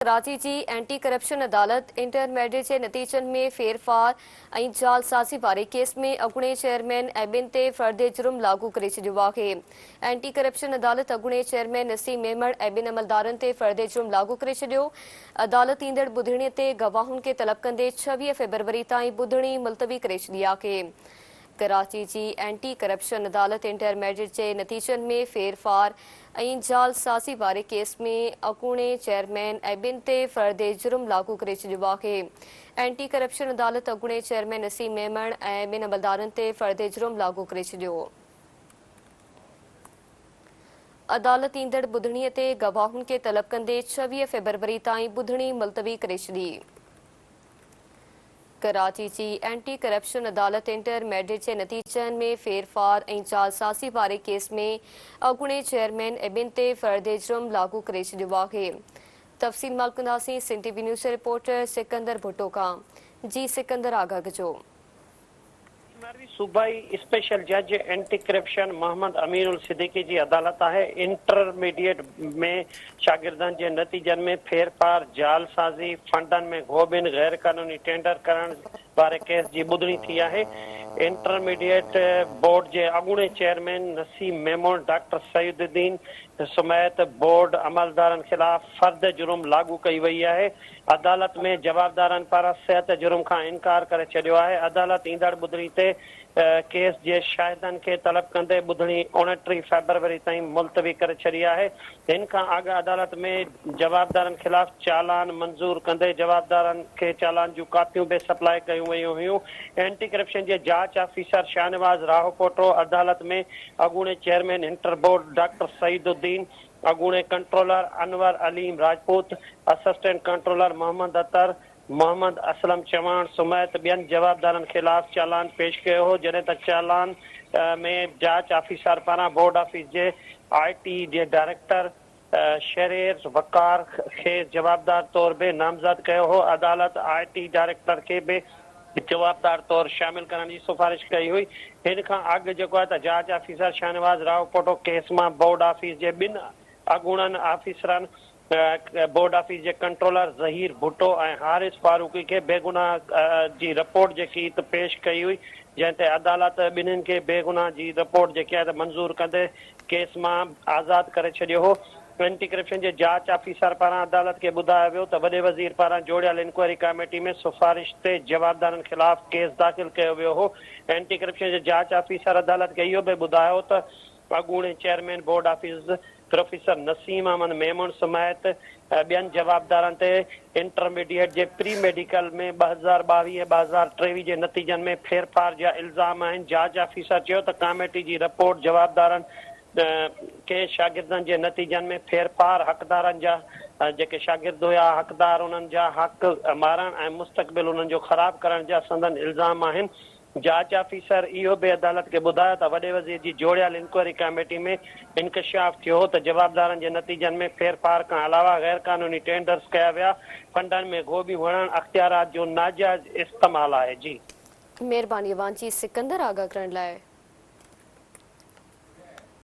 ڪراچي جي anti corruption عدالت intermediate جي نتيجن ۾ ڦيرڦار ۽ جعلسازي واري ڪيس ۾ اڳوڻي چيئرمين ۽ ٻين تي فرد جرم لاڳو ڪري ڇڏيو آهي. اينٽي ڪرپشن عدالت اڳوڻي چيئرمين نسيم ميمڻ ۽ ٻن عملدارن تي فرد جرم لاڳو ڪري ڇڏيو. عدالت ايندڙ ٻڌڻي تي گواهن کي طلب ڪندي 26 فيبروري تائين ٻڌڻي ملتوي ڪري ڇڏي آهي. ڪراچي جي اينٽي ڪرپشن عدالت انٽرميڊيٽ جي نتيجن ۾ ڦيرڦار ۽ جعلسازي واري ڪيس ۾ اڳوڻي چيئرمين ۽ ٻين تي فرد جرم لاڳو ڪري ڇڏيو آهي. اينٽي ڪرپشن عدالت اڳوڻي چيئرمين نسيم ميمڻ ۽ ٻن عملدارن تي فرد جرم لاڳو ڪري ڇڏيو. عدالت ايندڙ ٻڌڻي تي گواهن کي طلب ڪندي 26 فيبروري تائين ٻڌڻي ملتوي ڪري ڇڏي. ڪراچي جي اينٽي ڪرپشن عدالت انٽر ميڊيٽ جي نتيجن ۾ ڦيرڦار ۽ جعلسازي واري ڪيس ۾ اڳوڻي چيئرمين ۽ ٻين تي فرد جرم لاڳو ڪري ڇڏيو آهي. تفصيل معلوم ڪنداسين سنڌ ٽي وي نيوز جي رپورٽر سڪندر ڀٽو کان. جي سڪندر آگاهه ڪجو. ماروي صوبائي اسپيشل جج اينٽي ڪرپشن محمد امين الصديقي جي عدالت آهي انٽرميڊيٽ ۾ شاگردن جي نتيجن ۾ ڦيرڦار، جعلسازي، فنڊن ۾ گهوٻين، غيرقانوني ٽينڊر ڪرڻ واري ڪيس جي ٻڌڻي ٿي آهي. انٽرميڊيٽ بورڊ جي اڳوڻي چيئرمين نسيم ميمڻ، ڊاڪٽر سعيد الدين سميت بورڊ عملدارن خلاف فرد جرم لاڳو ڪئي وئي آهي. عدالت ۾ جوابدارن پاران صحت جرم کان انڪار ڪري ڇڏيو آهي. عدالت ايندڙ ٻڌڻي تي ڪيس جي شاهدن کي طلب ڪندي ٻڌڻي 29 فيبروري تائين ملتوي ڪري ڇڏي آهي. هن کان اڳ عدالت ۾ جوابدارن خلاف چالان منظور ڪندي جوابدارن کي چالان جون ڪاپيون به سپلاء ڪيون ويون هيون. اينٽي ڪرپشن جي جاچ آفيسر شاهنواز راهوپوٽو عدالت ۾ اڳوڻي chairman inter board doctor Saeed Uddin, اڳوڻي controller Anwar Aleem Rajput, assistant controller Muhammad Athar, Muhammad Aslam Chavan سميت ٻين جوابدارن خلاف چالان پيش ڪيو هو، جڏهن ته چالان ۾ جاچ آفيسر پاران بورڊ آفيس جي آء ٽي جي ڊائريڪٽر شهرير وقار کي جوابدار طور به نامزد ڪيو هو، عدالت آء ٽي ڊائريڪٽر کي به جوابدار طور شامل ڪرڻ جي سفارش ڪئي هئي. هن کان اڳ جيڪو آهي ته جاچ آفيسر شاهنواز راهوپوٽو ڪيس مان بورڊ آفيس جي ٻن اڳوڻن آفيسرن بورڊ آفيس جي ڪنٽرولر ظهير ڀٽو ۽ حارث فاروقي کي بيگناهه جي رپورٽ جيڪي ته پيش ڪئي هئي جنهن تي عدالت ٻنهين کي بيگناهه جي رپورٽ جيڪي آهي ته منظور ڪندي ڪيس مان آزاد ڪري ڇڏيو هو. اينٽي ڪرپشن جي جاچ آفيسر پاران عدالت کي ٻڌايو ويو ته وڏي وزير پاران جوڙيل انڪوائري ڪاميٽي ۾ سفارش تي جوابدارن خلاف ڪيس داخل ڪيو ويو هو. اينٽي ڪرپشن جي جاچ آفيسر عدالت کي اهو به ٻڌايو ته اڳوڻي chairman board office professor Naseem Ahmed Memon سميت ٻين جوابدارن تي انٽرميڊيٽ جي پري ميڊيڪل ۾ 2022 ۽ 2023 جي نتيجن ۾ ڦيرڦار جا الزام آهن. جاچ آفيسر چيو ته ڪاميٽي جي رپورٽ جوابدارن ڪي شاگردن جي نتيجن ۾ ڦيرڦار، حقدارن جا جيڪي شاگرد هيا حقدار انهن جا حق مارڻ ۽ مستقبل انهن جو خراب ڪرڻ جا سندن الزام آهن. جاچ آفيسر اهو به عدالت کي ٻڌايو ته وڏي وزير جي جوڙيل انڪوائري ڪاميٽي ۾ انڪشاف ٿيو هو ته جوابدارن جي نتيجن ۾ ڦيرڦار کان علاوه غيرقانوني ٽينڊرز ڪيا ويا، فنڊن ۾ گهوٻيون هڻڻ اختيارات جو ناجائز استعمال آهي. جي. مهرباني اوهان جي سڪندر آگاهه ڪرڻ لاء.